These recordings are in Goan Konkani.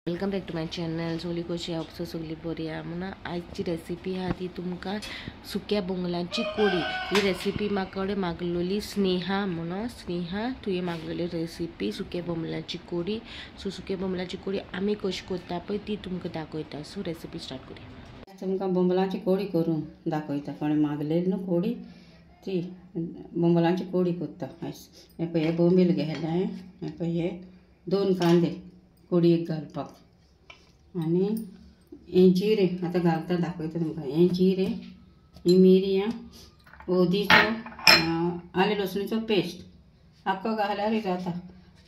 Welcome back to my channel. सगळी कशी आसा सगळी बरी आहा म्हणून आजची रेसिपी आहा ती तुमकां सुक्या बोंगलांची कोडी. ही रेसिपी म्हाका मागलोली स्नेहा म्हणून. स्नेहा तुवें मागलेली रेसिपी सुक्या बोंबलांची कोडी. सो सुक्या बोंबलांची कोडी आमी कशी करता पळय ती तुमकां दाखयता. सो रेसिपी स्टार्ट करूया. तुमकां बोंबलांची कोडी करून दाखयता. कोणें मागलेली न्हू कोडी ती बोंबलांची कोडी करता. हें पळय हे बोंबील घेतलें हांवें. हें पळय हे 2 कांदे कोडयेक घालपाक आनी हें जिरें आतां घालता दाखयता तुमकां. हें जिरें, ही मिरयां, हळदीचो, आलें लसणीचो पेस्ट आख्खो घाल्यार जाता.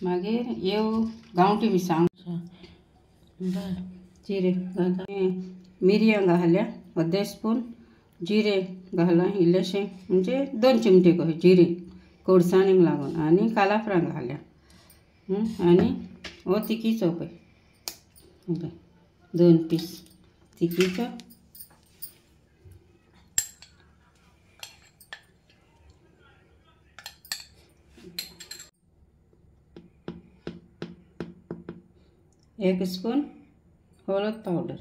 मागीर ह्यो गांवठी मिरसांग, जिरें घालता, मिरयां घाल्या अर्दे स्पून, जिरें घालां इल्लेशें म्हणजे 2 चिमटे कशें जिरें कोडसाणीक लागून, आनी कालाफरां घाल्या आनी हो तिकीचो पळय 2 पीस तिकीचो. एक स्पून हळद पावडर,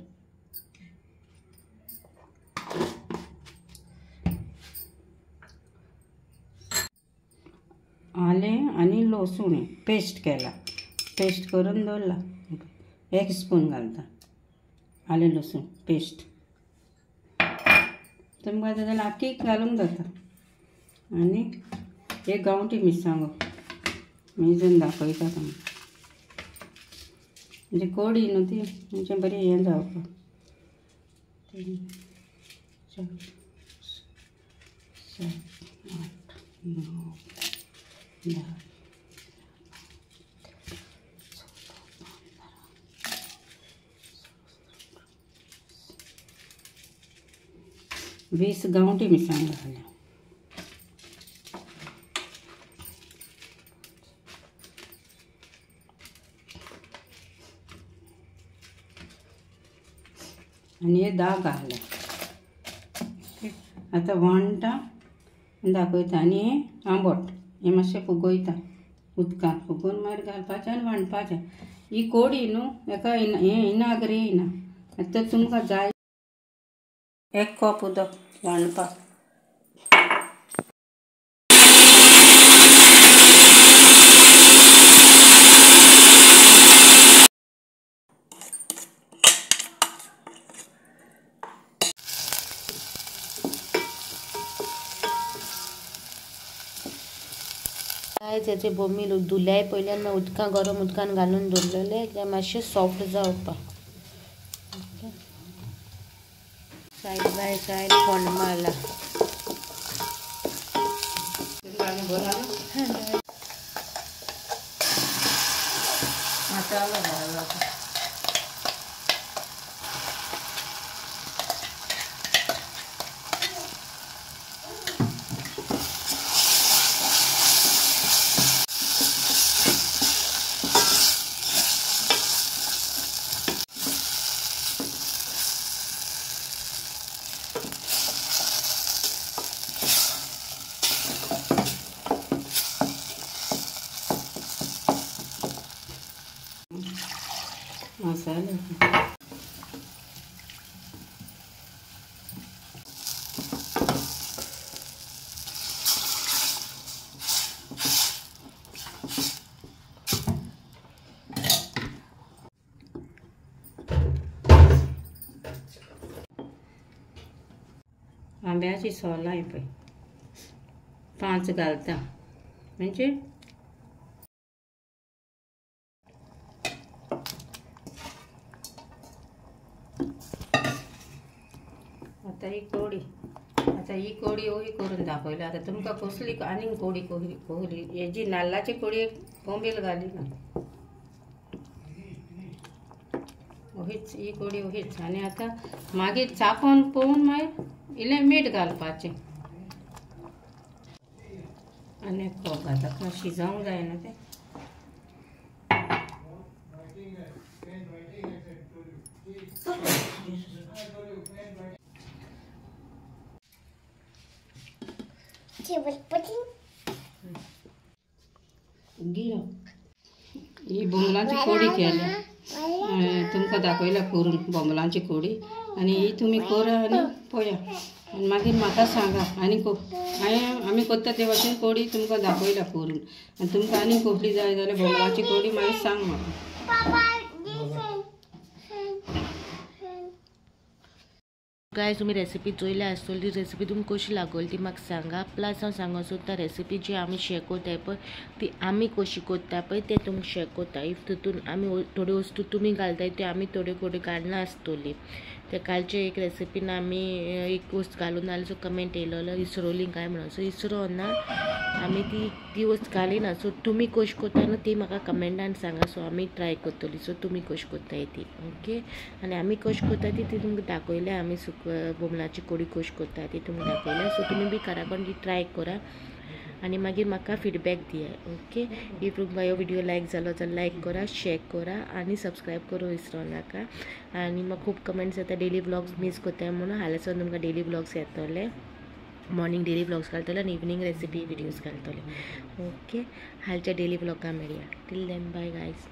आलें आनी लसूण पेस्ट केला, पेस्ट करून दवरला. 1 स्पून घालता आलें लसूण पेस्ट. तुमकां जाय जाल्यार आख्खी घालूंक जाता. आनी एक गांवठी मिरसांगो मिजून दाखयता तुमकां. म्हणजे कोडी न्हू ती म्हणजे बरी हें जावपाक. 3 4 7 8 9 10 20 गांवठी मिरसांग घाल्या. आनी हे 10 घाल्या. आतां वांट्टा दाखयता. आनी हें आंबट हें मातशें फुगयता उदकांत, फुगोवन मागीर घालपाचें आनी वांटपाचें. ही कोडी न्हू हेका हें इनाग्र येयना. आतां तुमकां जाय 1 कप उदक वांटपाक. त्याचे बोंबील धुल्याय पयल्यान उदकां गरम उदकान घालून दवरलेले ते मातशें सॉफ्ट जावपाक. सायड बाय सायड फोंड मारला. मसाला आंब्याची सोलां पळय 5 घालता म्हणजे आतां ही कोडी. आतां ही कोडी ओही करून दाखयला. आतां तुमकां कसली आनीक कोडी कोहली हेजी नाल्लाची कोडी बोंबील घाली ना, ओहीच ही कोडी ओहीच. आनी आतां मागीर चाकोन पळोवन मागीर इल्लें मीठ घालपाचें आनी एक कप घालता. शिजोवंक जायना तें. ही बोंबलांची कोडी केल्या. तुमकां दाखयला करून बोंबलांची कोडी आनी ही तुमी करा आनी पळया आनी मागीर म्हाका सांगा. आनी हांवें आमी करता ते भाशेन कोडी तुमकां दाखयला करून आनी तुमकां आनी कसली जाय जाल्यार बोंबलांची कोडी मागीर सांग म्हाका. गायज तुमी रेसिपी चोयल्या आसतली, ती रेसिपी तुमकां कशी लागली ती म्हाका सांगा. प्लस हांव सांगूंक सोदता रेसिपी जी आमी शेअर कोत्ताय पळय ती आमी कशी कोत्ता पळय ते तुमकां शेअर कोत्ता. If तितून आमी थोड्यो वस्तू तुमी घालताय त्यो आमी थोड्यो थोड्यो घालना आसतली. ते कालचे एक रेसिपीन आमी एक वस्त घालून जाल्यार सो कमेंट येयलो इसरोली काय म्हणून, सो इसरो ना आमी ती ती वस्त घालिना. सो तुमी कशी कोत्ता न्हू ती म्हाका कमेंटान सांगा. सो आमी ट्राय करतली. सो तुमी कशी कोत्ताय ती ओके. आनी आमी कशी कोत्ता ती ती तुमकां दाखयल्या. आमी सुक बोमलाची कोडी कशी कोत्ता ती तुमकां दाखयल्या. सो तुमी बी घरा कडेन ती ट्राय करा आनी मागीर म्हाका फिडबॅक दिया ओके. If तुमकां ह्यो व्हिडियो लायक जालो जाल्यार लायक करा, शेअर करा आनी सबस्क्रायब करूं विसरो नाका. आनी म्हाका खूब कमेंट्स येता डेली व्लॉग्स मीस कोत्ताय म्हणून. हाल्यार सावन तुमकां डेली व्लॉग्स येतले, मॉर्निंग डेली व्लॉग्स घालतले आनी इवनींग रेसिपी व्हिडियोज घालतले ओके. हालच्या डेली व्लॉगा मेळया. Till then bye guys.